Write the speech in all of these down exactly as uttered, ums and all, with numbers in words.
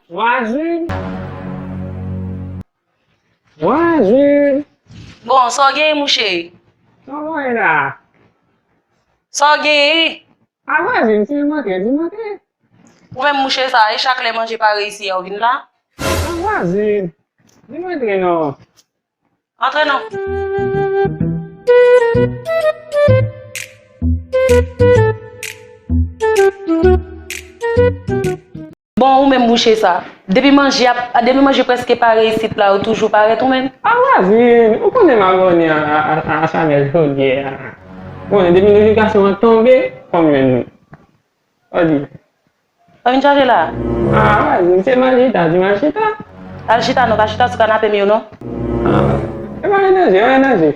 Vwazin! Vwazin! Bon, sa w genyen, mouche? Sa w voye la? Sa w genyen? A vwazin, si l manke, di manke. Ou menm mouche sa, e chak lè manje pa reyisi a, ou vin la? A vwazin, di m antre non. Antre non. Bon, ou menm mouche sa. Depi manje ap, depi manje prèske pare isit la, ou toujou parèt ou menm? A vwazin, ou konnen magoni a, a, a, a Chanèl jodyè a. Ou konnen depi notifikasyon an tonbe, fò m jwenn nou. Odi. Sa vin chaje la? A, vwazin, se mal chita, di mal chita. Al chita non, pa chita sou kanape m yo non. A, e pa gen danje, pa gen danje.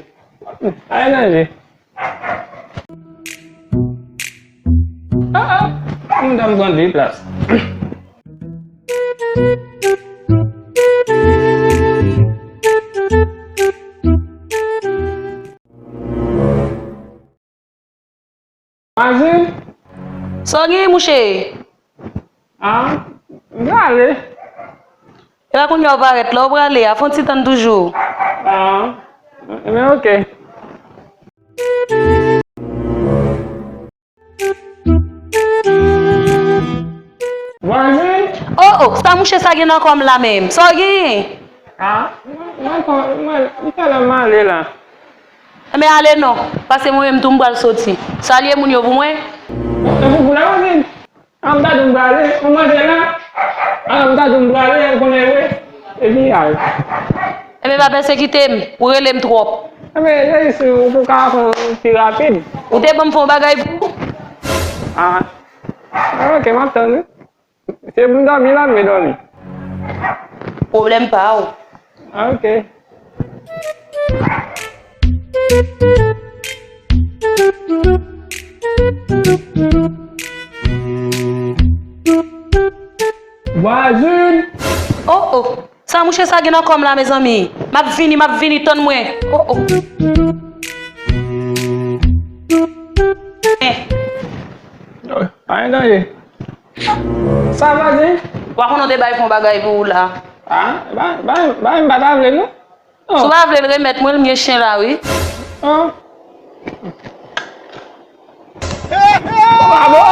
Pa gen danje. A, a, mwen dam pran de plas. Vwazin? Sa w genyen, mouche? A, m prale. E pa kounye a w parèt la, w prale a, fè yon ti tann toujou. A, ebyen, oke. Vwazin? O, o, sa mouche sa gen nan kò m la menm? Sa w genyen? A, mwen, mwen, mwen, mwen, talè m ale la. Enben, ale non, paske mwen menm tou m pral soti. Salye moun yo pou mwen. Tankou pou la vwazin. A, m ta di m prale, ou manje la? A, m ta di m prale, ou konnen vre. Epi al. Enben, pa pèsekite m, ou rele m twòp. Enben, Jezi, ou pou ka fè yon ti rapid. Ou te ban m fè yon bagay pou ou? A, a, oke, m ap tann wi. Se pou m dòmi la, m vle dòmi. Pwoblèm pa w. A, oke. Vwazin! O, o! Sa mouche sa gen nan kò m la, mezanmi? M ap vini, m ap vini, tann mwen. O, o! Eh. Pa gen danje. Sa vwazin? Ou pa konnen w te bay fè yon bagay pou ou la. A, ba, ba, ba, m pa ta vle non. Si w pa vle l remèt mwen l, m gen chen la wi. An. Ou pa bon?